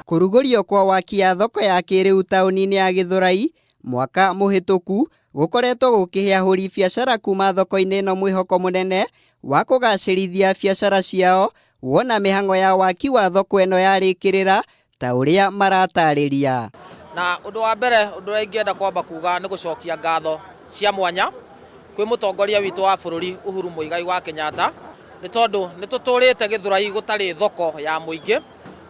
Kũrugũrio kwa waki ya thoko ya kĩrĩu taũni-inĩ ya Gĩthũrai mwaka mũhĩtũku gũkoretwo gũkĩhe ahũri biacara kuma thoko-inĩ ĩno mwĩhoko mũnene wa kũgacĩrithia biacara ciao wona mĩhang'o ya waki wa thoko ĩno yarĩkĩrĩra ta ũrĩa maratarĩria. Na ũndũ wa mbere, ũndũ ũrĩa ingĩenda kwamba kuga nĩ gũcokia ngatho cia mwanya kwĩ mũtongoria witũ wa bũrũri Uhuru Muigai wa Kenyatta, nĩ tondũ nĩ tũtũrĩte Gĩthũrai gũtarĩ thoko ya mũingĩ,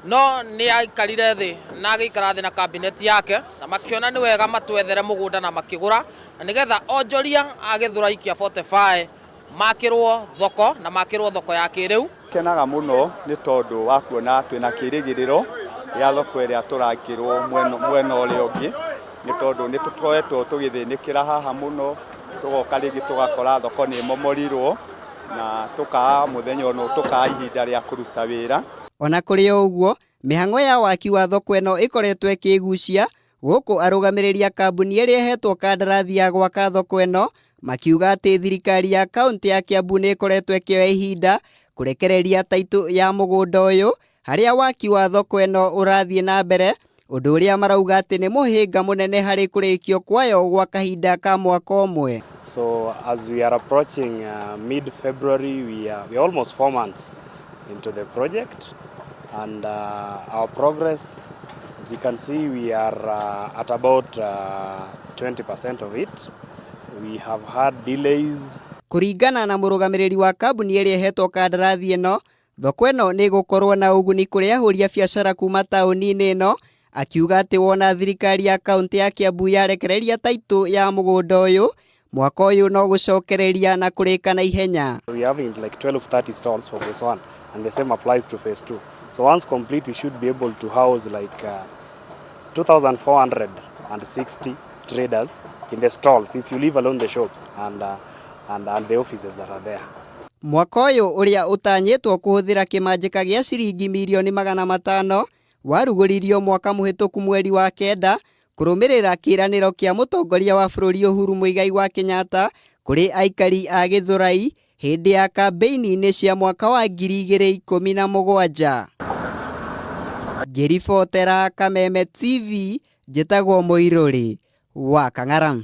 no nĩ aikarire thĩ na agĩikara thĩ na kabineti yake na makĩona nĩ wega matwethere mũgũnda na makĩgũra, na nĩgetha onjoria a Gĩthũrai kĩa 45 makĩrwo thoko na makĩrwo thoko ya kĩrĩu. Kenaga mũno nĩ tondũ wa kuona twĩna kĩrĩgĩrĩro gĩa thoko ĩrĩa tũrakĩrwo mwena ũrĩa ũngĩ, nĩ tondũ nĩ tũkoretwo tũgĩthĩnĩkĩra haha mũno, tũgoka rĩngĩ tũgakora thoko nĩ ĩmomorirwo na tũkaga mũthenya ũno, tũkaga ihinda rĩa kũruta wĩra. Ona kũrĩ o ũguo, mĩhang'o ya waki wa thoko ĩno ĩkoretwo ĩkĩgucia gũkũ arũgamĩrĩri a kambuni ĩrĩa ĩhetwo kandarathi ya gwaka thoko ĩno makiuga atĩ thirikari ya kaunti ya Kiambu nĩ ĩkoretwo ĩkĩoya ihinda kũrekereria taitũ ya mũgũnda ũyũ harĩa waki wa thoko ĩno ũrathiĩ na mbere, ũndũ ũrĩa marauga atĩ nĩ mũhĩnga mũnene harĩ kũrĩkio kwayo gwa kahinda ka mwaka ũmwe. So as we are approaching mid-February, we are almost 4 months into the project, and our progress, as you can see, we are at about 20% of it. We have had delays. Kũringana na mũrũgamĩrĩri wa kambuni ĩrĩa ĩhetwo kandarathi ĩno, thoko ĩno nĩ ĩgũkorwo na ũguni kũrĩ ahũri a biacara kuma taũni-inĩ ĩno, akiuga atĩ wona thirikari ya kaunti ya Kiambu yarekereria taitũ ya mũgũnda ũyũ, mwaka ũyũ no gũcokereria na kũrĩka na ihenya. We are having like 1230 stalls for phase 1, and the same applies to phase 2. So once complete, we should be able to house like 2,460 traders in the stalls, if you leave alone the shops and the offices that are there. Mwaka ũyũ ũrĩa ũtanyĩtwo kũhũthĩra kĩmanjĩka gĩa ciringi mirioni 500 warugũririo mwaka mũhĩtũku mweri wa 9 kũrũmĩrĩra kĩĩranĩro kĩa mũtongoria wa bũrũri Uhuru Muigai wa Kenyatta kũrĩ aikari a Gĩthũrai hĩndĩ ya kambĩini-inĩ cia mwaka wa 2017. Ngĩribotera Kameme TV, njĩtagwo Mũirũrĩ wa Kang'ara.